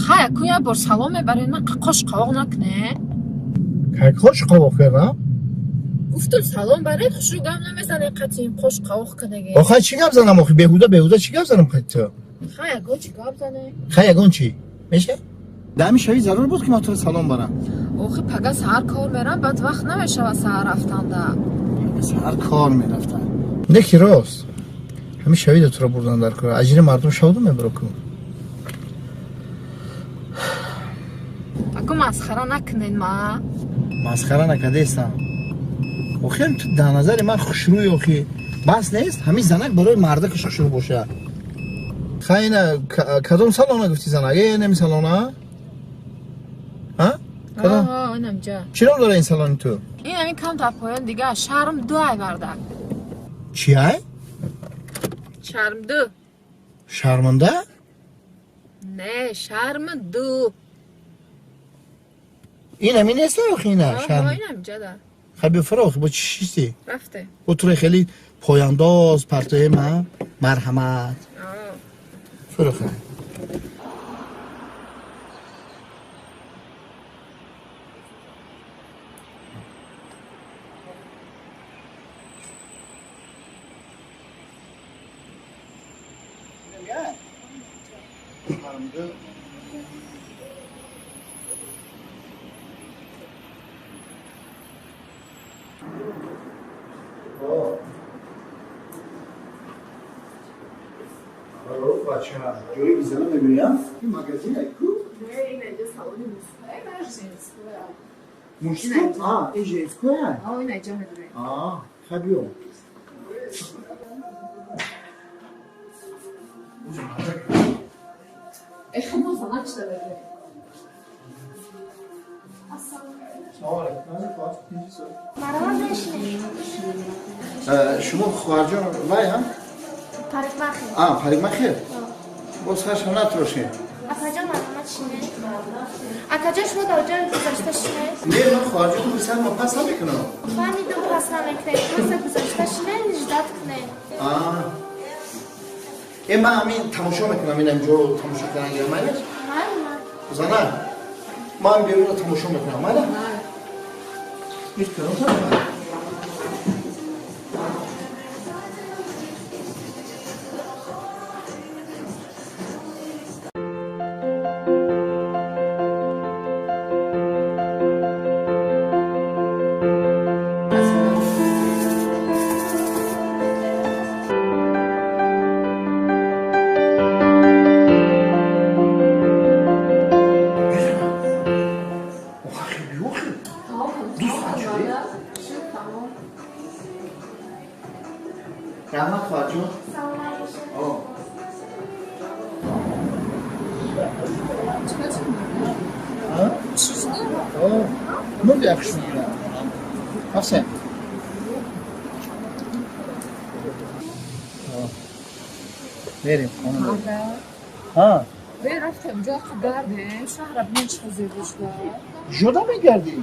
Хай, аку як бор салом мебаред, ман қош қавоқ накне. Кай қош қавоқ кардам? Гуфтум салом баред, хушрӯ гап намезанед қатъи қош қавоқ кадаге. Охай чӣ гап занам охи? Беҳуда беҳуда чӣ гап занам қати ту? Хай, ягон чӣ гап зане. Хай ягон чӣ? Меша? Дар ҳамин шави зарур буд ки ман туро салом барам. Охи пага саҳар кор мерам, баъд вақт намешава саҳар рафтанда. Саҳар кор мерафтам. Не ки рост. Ҳамин шавида туро бурдан дар кор. Аҷри мардум шавду мебаро ку. Аку масхара накунед ма. Масхара накардестам. Охи ту дар назари ман хушрӯй охи. Бас нест? Ҳамин занак барои мардакаш хушрӯ бошад. Хай ина кадом салона гуфти занак? Э, неми салона? Ҳа? Кадом? Ҳа, инамҷа. Чӣ ном дора ин салони ту? Ин ҳамин камтар поён дига шарм ду ай мардак. Чӣ ай? Шарм ду. Шарманда? Не, шарм ду. Ин ҳамин нест охи ина? Шарм. Ҳа, инамҷа да. Хай биё фаро охи, бо чӣ шишти? Рафте. Бо туро хеле пояндоз партоем, ҳа? Марҳамат. Фаро хай. Ҷои визана мебинам? Ин магазин ай ку? Не, ин инҷа салони мужское, на женское. Мужское? А, ин женское? А, ин инҷа медонем. А, хай биё. Э, хуб, занак чида бегӯ. Салом алейкум. Марҳамат, бешинед. Шумо хоҳарҷон вай ҳам? Парикмахер. А, парикмахер? Боз саршам натрошед. Акаҷон, марҳамат, шинед. Акаҷон, шумо дар ҷои гузошта шинед. Не, ман хоҳарҷон сар ма пас намекунам. Фаҳмидум, пас намекунед. Просто гузошта шинед, ждать кунед. А. Э, ман ҳамин тамошо мекунам, инам ҷо тамошо кардан гирам, майлаш? Майла. Зана, ман берунро тамошо мекунам, майла? Ҳеҷ кадом тарафа? Раҳмат, хоҳарҷон. Саломат бошед. Мурди як мегирам. Ҳафсе. Мерем хона. Ҳа. Бе рафтем, ҷо гардем, шаҳра бинем чӣ зебо шуда. Ҷода мегардӣ?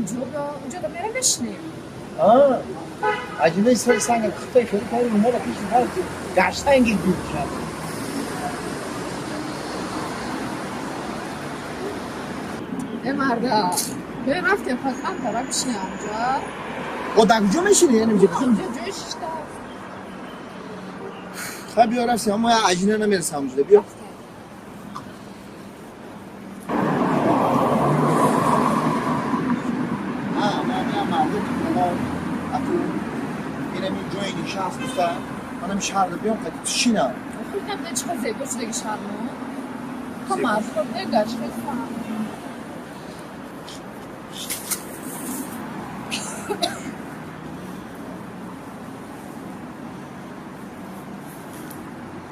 Ҷода, ҷода мерем мешинем. А. Аҷинаи сари санга хитай хеле кайри румола пеши ҳар гаштанги гур шад. Э марда, бе рафтем фақат тараф бишинем онҷа. О, дар куҷо мешинӣ? Яъне инҷо куҷо? Онҷа ҷои шишта аст. Хай биё рафтем, аммо як аҷина намерасам онҷо. Биё. А, ман ям марда калон. Ату инам ин ҷои нишаст гуфта. Манам шаҳрда биём қади ту шинам. Охир набине чӣ қадр зебо шудаги шаҳрмо. Ха мардҳо бинем гашт хеле.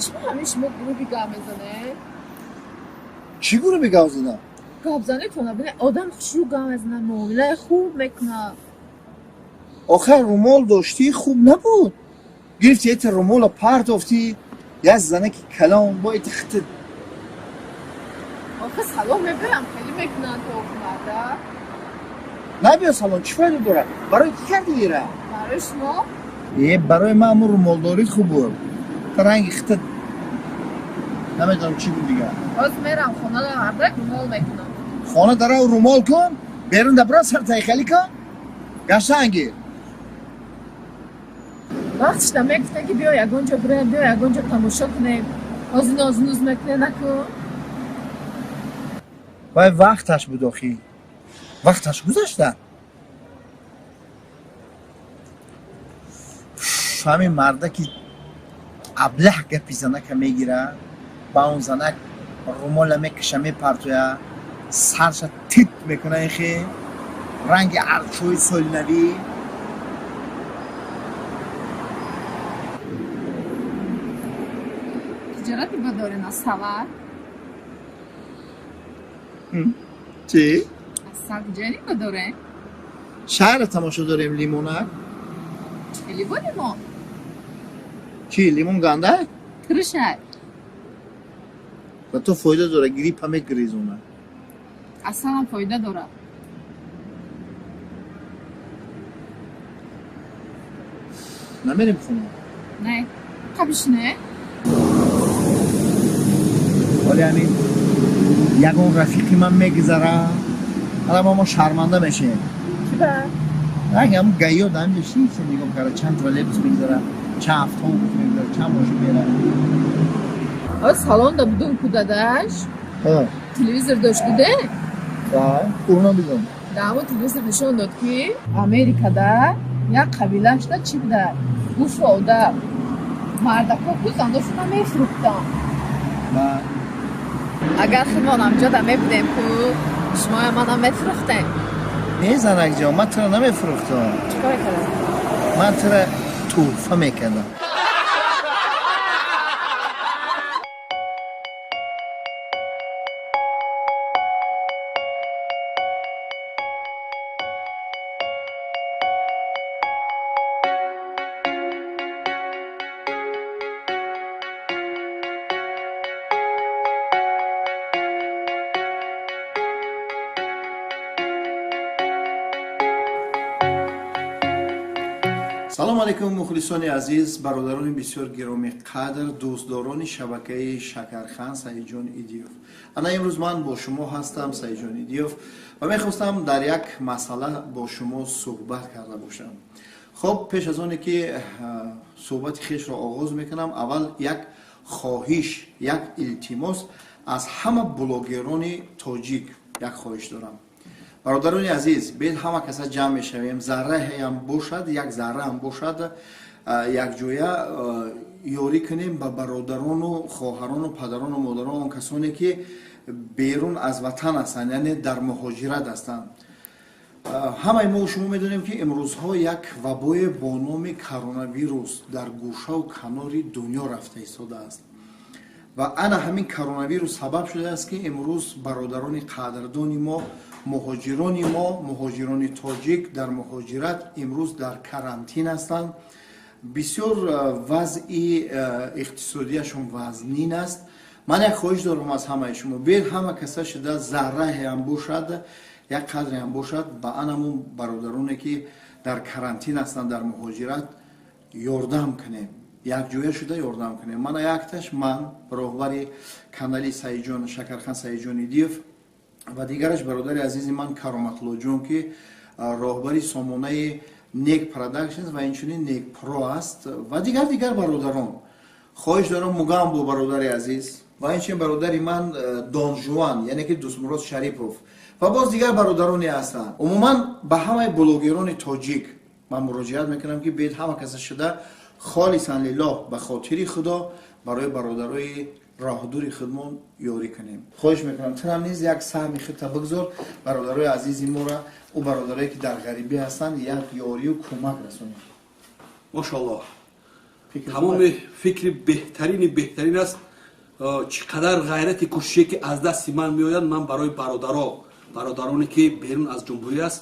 Чӣ ҳамин шумо гурӯҳи гап мезанед? Чӣ гурӯҳи гап задам? Гап занетон набине одам хушрӯ гап мезанад, муомилаи хуб мекунад. Охир румол доштӣ хуб набуд. Гирифти эти румола партофтӣ, як занаки калон бо эти хит. Охир салом мебарам, хеле мекунанд то марда. Набиё салом, чӣ фоида дорад? Барои кӣ кардӣ ира? Барои шумо? Э, барои ман ҳамун румолдорит хуб буд. Ранги хита Намедонам чӣ буд дигар. Ҳозир мерам хона, мардак румол мекунам. Хона дарав румол кун, берун дабра сар тайхалӣ кун. Гаштаангир. Вақт шуда мегуфтем, ки биё ягон ҷо бирем, биё ягон ҷо тамошо кунем. Ҳозир нозунуз мекунем, накун. Вай вақташ буд охӣ. Вақташ гузашта. Ҳамин мардаки аблаҳ гапи занака мегира, ба он занак румола мекаша, мепартоя, сарша тит мекуна, ихе ранги арчои солинавӣ. Тиҷорати бадорен аз савар. Чӣ? Аз сар куҷои бадорем? Шаҳра тамошо дорем, лимонак. Хеле бо лимон. Чӣ, лимон ганда? Турушай. Ба ту фоида дора, гриппа мегирезона. Асалам фоида дорад. Намерем хона? Не, қабишне. Ҳоли ҳамин ягон рафиқи ман мегузара, ҳала мо шарманда мешем. Чӣ ба? Ҳам гаё дар ҳамҷо шиша нигоҳ кара, чанд троллейбус мегузара, чанд автобус мегузара, чанд мошин мера. Ҳозир салонда будум ку, дадаш. Телевизор дошт, диде? Урно бидон. Дар ҳамон телевизор нишон дод, ки Америкада як қабилашда чӣ буда, гуфт одам мардако ку заношона мефурӯхтанд. Агар худмон ҳамҷода мебудем ку, шумоя манам мефурӯхтем. Не, занакҷон, ман туро намефурӯхтам. Чӣ кор кардам? Ман туро тӯҳфа мекардам. Салом алейкум, мухлисони азиз, бародарони бисёр гиромиқадр, дӯстдорони шабакаи Шакархан Саидҷон Идиёв. Ана имрӯз ман бо шумо ҳастам, Саидҷон Идиёв, ва мехостам дар як масъала бо шумо суҳбат карда бошам. Хоб, пеш аз оне ки суҳбати хешро оғоз мекунам, аввал як хоҳиш, як илтимос аз ҳама блогерони тоҷик як хоҳиш дорам. Бародарони азиз, бед ҳама каса ҷамъ мешавем, зарраҳам бошад, як зарраам бошад, якҷоя ёрӣ кунем ба бародарону хоҳарону падарону модарон, он касоне ки берун аз ватан ҳастанд, яъне дар муҳоҷират ҳастанд. Ҳамаи мо шумо медонем, ки имрӯзҳо як вабое бо номи коронавирус дар гӯшаву канори дунё рафта истодааст ва ана ҳамин коронавирус сабаб шудааст, ки имрӯз бародарони қадрдони мо, муҳоҷирони мо, муҳоҷирони тоҷик дар муҳоҷират имрӯз дар карантин ҳастанд. Бисёр вазъи иқтисодияшон вазнин аст. Ман як хоҳиш дорам аз ҳамаи шумо: бед ҳама каса шуда, зарраҳеам бошад, як қадреам бошад, ба анамун бародароне ки дар карантин ҳастанд, дар муҳоҷират, ёрдам кунем, якҷоя шуда ёрдам кунем. Мана якташ ман, роҳбари канали Саидҷон Шакархан Саидҷон Идиев, ва дигараш бародари азизи ман Кароматуллоҷон, ки роҳбари сомонаи Нек Продакшнс ва инчунин Нек Про аст, ва дигар бародарон. Хоҳиш дорам, Мугамбо бародари азиз, ва инчунин бародари ман Донжуан, яъне ки Дӯстмурод Шарипов, ва боз дигар бародароне ҳастанд. Умуман ба ҳамаи блогерони тоҷик ман муроҷиат мекунам, ки бед ҳама каса шуда холисан лиллоҳ, ба хотири Худо, барои бародарои роҳдури худмон ёрӣ кунем. Хоҳиш мекунам, турам низ як саҳми худта бигзор, бародарои азизи моро, ӯ бародарое ки дар ғарибӣ ҳастанд, як ёрию кӯмак расонем. Мошаллоҳ, тамоми фикри беҳтарини беҳтарин аст. Чӣ қадар ғайрати кӯшише ки аз дасти ман меояд, ман барои бародароне ки берун аз ҷумҳурӣ аст,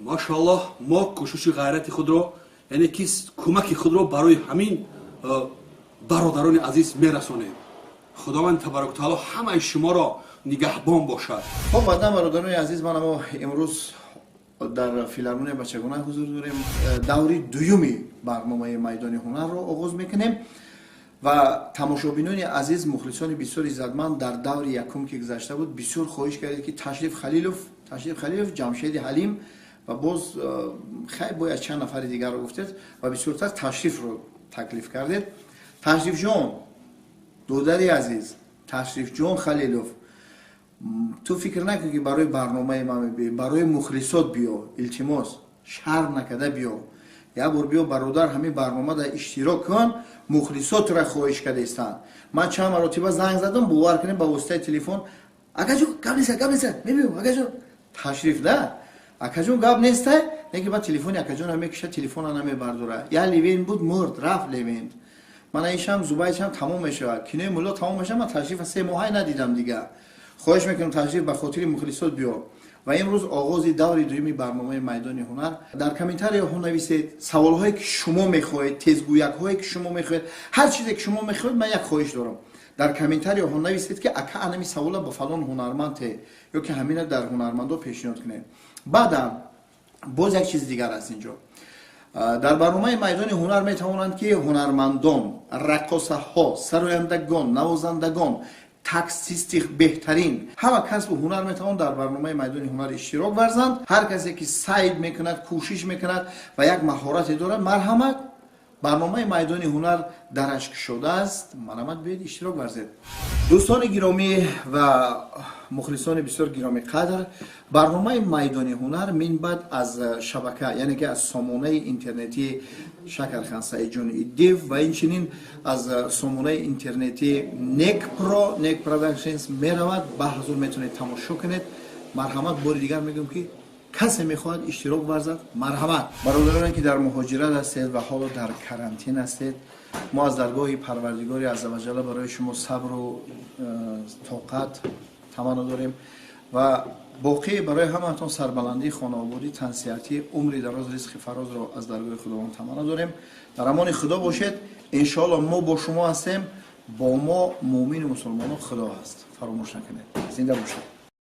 мошаллоҳ, мо кӯшиши ғайрати худро, яъне ки кӯмаки худро барои ҳамин бародарони азиз мерасонем. Худованд табараку таоло ҳамаи шуморо нигаҳбон бошад. Хоб, баъдан, бародарони азиз, ман амо имрӯз дар филармония бачагона ҳузур дорем. Даври дуюми барномаи Майдони ҳунарро оғоз мекунем. Ва тамошобинони азиз, мухлисони бисёр иззатманд, дар даври якум ки гузашта буд, бисёр хоҳиш кардед, ки Ташриф Халилов, Ташриф Халилов, Ҷамшеди Ҳалим ва боз хай бояд чанд нафари дигарро гуфтед ва бисёртар Ташрифро таклиф кардед. Ташрифҷон, додари азиз, Ташрифҷон Халилов, ту фикр накун, ки барои барномаи ман мебиёӣ, барои мухлисот биё. Илтимос, шарм накарда биё, як бор биё, бародар, ҳамин барномада иштирок кун. Мухлисотро хоҳиш кардаистанд. Ман чанд маротиба занг задам, бовар кунем, ба воситаи телефон: «Акаҷон, гап неста, гап неста, мебиём, акаҷон». Ташриф да, акаҷон, гап неста, лекин ба телефони акаҷон мекиша, телефона намебардора. Я Левент буд, мурд, рафт Левент. Мана ишам, Зубайшам тамом мешавад, кинои Мулло тамом мешавад. Ман Ташрифа 3 моҳай надидам дига. Хоҳиш мекунам, Ташриф, ба хотири мухлисот биё. Ва имрӯз оғози даври дуюми барномаи Майдони ҳунар. Дар комментарияҳо нависед саволҳое, ки шумо мехоҳед, тезгӯякҳое, ки шумо мехоҳед, ҳар чизе, ки шумо мехоҳед. Ман як хоҳиш дорам: дар комментарияҳо нависед, ки ака, анами савола ба фалон ҳунарманд те ё ки ҳамина дар ҳунармандо пешниҳод кунед. Баъдан боз як чизи дигар аст. Инҷо дар барномаи Майдони ҳунар метавонанд, ки ҳунармандон, раққосаҳо, сарояндагон, навозандагон, таксисти беҳтарин, ҳама касбу ҳунар метавон дар барномаи Майдони ҳунар иштирок варзанд. Ҳар касе ки саъй мекунад, кӯшиш мекунад ва як маҳорате дорад, марҳамат, барномаи Майдони ҳунар дараш кушодааст, марҳамат, биёед, иштирок варзед. Дӯстони гиромӣ ва мухлисони бисёр гиромӣ қадр, барномаи Майдони ҳунар минбаъд аз шабака, яъне ки аз сомонаи интернетии Шакархан Саидҷони Иддиев ва инчунин аз сомонаи интернетии Некпро, Нек Productions меравад. Ба ҳузур метавонед тамошо кунед. Марҳамат, бори дигар мегӯям, ки касе мехоҳад иштирок варзад, марҳамат. Бародароне, ки дар муҳоҷират ҳастед ва ҳоло дар карантин ҳастед, мо аз даргоҳи Парвардигори аззаваҷалла барои шумо сабру тоқат таманно дорем ва боқӣ барои ҳамаатон сарбаландии хонаободӣ, тансиҳатӣ, умри дароз, ризқи фарозро аз даргоҳи Худованд таманно дорем. Дар амони Худо бошед. Иншоалло, мо бо шумо ҳастем. Бо мо муъмину мусулмоно Худо ҳаст, фаромӯш накунед. Зинда бошед.